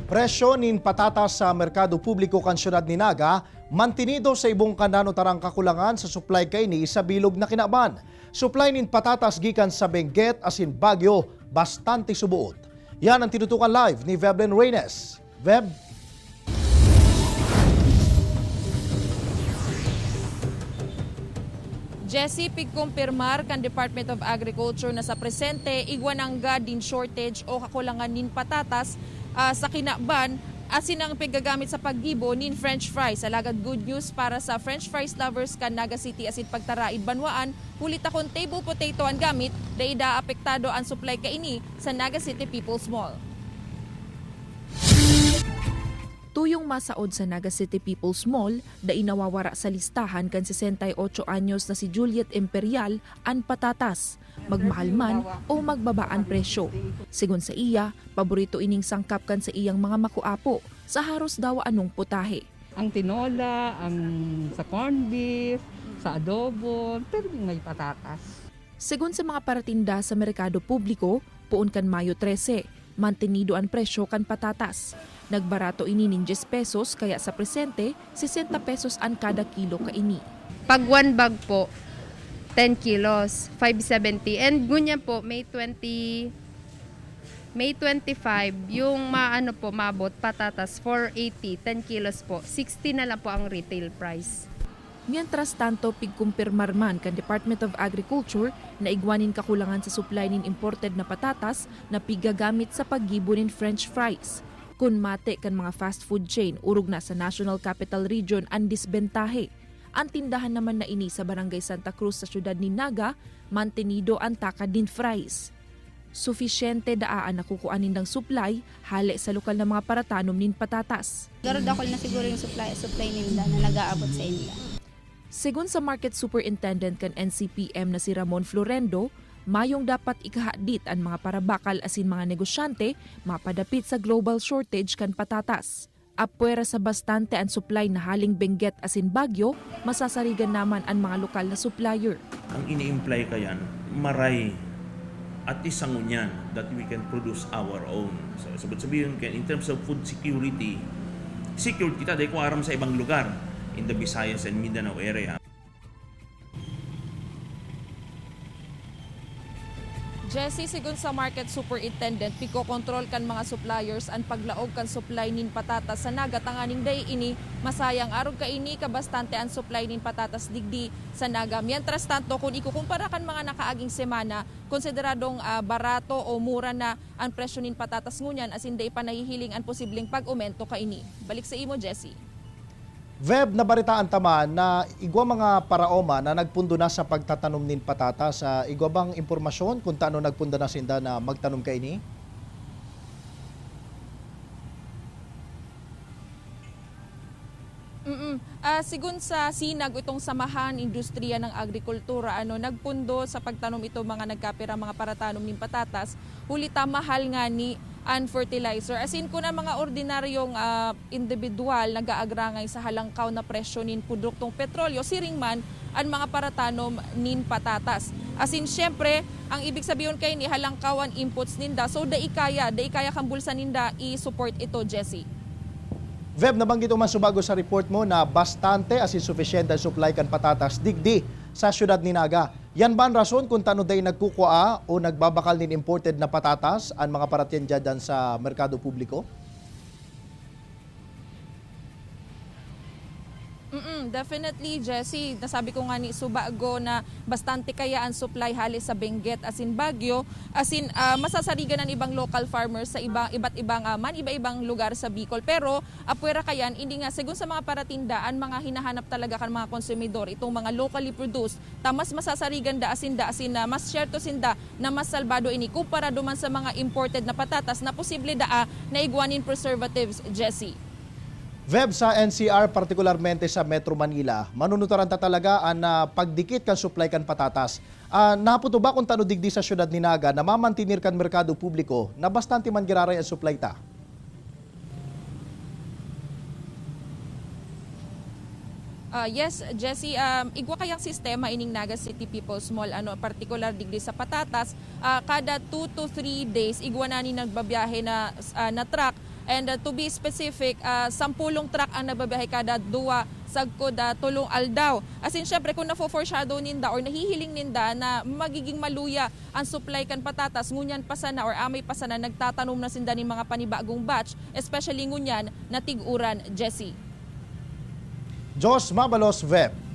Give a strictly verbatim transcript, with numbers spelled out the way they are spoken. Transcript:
Presyo nin patatas sa merkado publiko kan siyudad ni Naga mantinido sa ibong kan nano tarang kakulangan sa supply kaini sa bilog na kinaban. Supply nin patatas gikan sa Benguet asin Baguio bastante suboot. Yan ang tinutukan live ni Veblen Reynes. Veb? Jesse, pigkumpirmar kan Department of Agriculture na sa presente, igwa nanggad nin shortage o kakulangan nin patatas, ah, sa kinaban, asin ang piggagamit sa paggibo nin French fries. Alagad good news para sa French fries lovers kan Naga City asin pagtaraid banwaan, huli ta kun table potato an gamit, dai daa apektado an supply kaini sa Naga City People's Mall. Tuyong masaod sa Naga City People's Mall, dai nawawara sa listahan kan sesenta y ocho anyos na si Juliet Imperial an patatas, magmahal man o magbaba an presyo. Segun sa iya, paborito ining sangkap kan sa iyang mga makuapo sa haros dawa anong putahe. Ang tinola, ang sa corned beef, sa adobo, pero may patatas. Segun sa mga paratinda sa merkado publiko, poon kan Mayo trese, mantenido an presyo kan patatas. Nagbarato ini nin dyes pesos, kaya sa presente, sesenta pesos an kada kilo kaini. Pag one bag po, ten kilos, five seventy. And ngunyan po, May twenty, May twenty-five, yung maano po, mabot, patatas, four eighty, ten kilos po, sixty na lang po ang retail price. Mientras tanto, pigkumpirmar man kan Department of Agriculture na igwa nin kakulangan sa supply nin imported na patatas na pigagamit sa paggibo nin French fries. Kun mate kan mga fast food chain, orog na sa National Capital Region an disbentahe. An tindahan naman na ini sa Barangay Santa Cruz sa siyudad nin Naga, mantenido an takad nin fries. Sufisyente daa an nakukua nindang supply hale sa lokal na mga paratanom nin patatas. Garo dakul na siguro yung supply, supply ninda na nag-aabot sa inda. Segun sa Market Superintendent kan N C P M na si Ramon Florendo, mayong dapat ikahadit an mga parabakal asin mga negosyante mapadapit sa global shortage kan patatas. Apwera sa bastante an supply na haling Benguet asin Baguio, masasarigan naman an mga lokal na supplier. Ang ini-imply kayan, maray at isa ngunyan that we can produce our own. So, sabot sabihin, in terms of food security, secured kita, dahil kung aram sa ibang lugar in the Visayas and Mindanao area. Jesse, segun sa market superintendent, pigkokontrol kan mga suppliers an paglaog kan supply nin patatas sa Naga tanganing dai ini masayang. Arog kaini, kabastante an supply nin patatas digdi sa Naga. Mientras tanto, kun ikukumpara kan mga nakaaging semana, konsideradong, ah, barato o mura na an presyo nin patatas ngunyan, asin dai pa nahihiling an posibleng pag-omento kaini. Balik sa imo, Jesse. Veb, nabaritaan ta man na igwa mga paraoma na nagpundo na sa pagtatanom nin patatas. Ah, igwa bang impormasyon kun tano nagpundo na sinda na magtanom kaini? Mm. Ah, segun sa SINAG, itong Samahan Industriya ng Agrikultura, ano, nagpundo sa pagtanom itong mga nagkapirang mga paratanom nin patatas, huli ta mahal ngani an fertilizer. As in, kun ang mga ordinaryong, ah, indibidwal nag-aagrangay sa halangkaw na presyo nin produktong petrolyo, siring man an mga paratanom nin patatas. As in, siyempre, ang ibig sabihon kaini, halangkaw an inputs ninda. So, dai kaya, dai kaya kan bulsa ninda i-support ito, Jesse. Veb, nabanggit mo man subago sa report mo na bastante asin sufisyente an supply kan patatas digdi sa siyudad ni Naga. Yan ba an rason kun tano dai nagkukua o nagbabakal nin imported na patatas an mga paratinda diyan sa merkado publiko? Mm, definitely, Jesse. Nasabi ko ngani subago na bastante kaya an supply hale sa Benguet asin Baguio. Asin, ah, masasarigan an ibang local farmers sa iba, iba't ibang, ah, man iba-ibang lugar sa Bicol. Pero, apwera kayan, ini nga, segun sa mga paratinda, an mga hinahanap talaga kan mga konsumidor, itong mga locally produced, ta mas masasarigan da asin da asin na mas siyerto sinda na mas salbado ini kumpara duman sa mga imported na patatas na posible daa na igwa nin preservatives, Jesse. Veb, sa N C R, partikularmente sa Metro Manila, manunutaran ta talaga an, ah, pagdikit kan supply kan patatas. Ah, naputo ba kun tano digdi sa siyudad ni Naga na mamantinir kan merkado publiko na bastante man giraray an supply ta? Ah, yes, Jesse, um, igwa kayang sistema ining Naga City People's Mall, ano, partikular digdi sa patatas, ah, kada two to three days, igwa na ni nagbabiyahe na, ah, na truck And, ah, to be specific, ah, sampulong truck ang nagbabiyahe kada duwa sagkod, ah, tolong aldaw. As in, syempre, kung nafo-foreshadow ninda or nahihiling ninda na magiging maluya ang supply kan patatas, ngunyan pa sana or amay pa sana nagtatanom na sinda nin mga panibagong batch, especially ngunyan na tig-uran, Jesse. Diyos mabalos, Veb.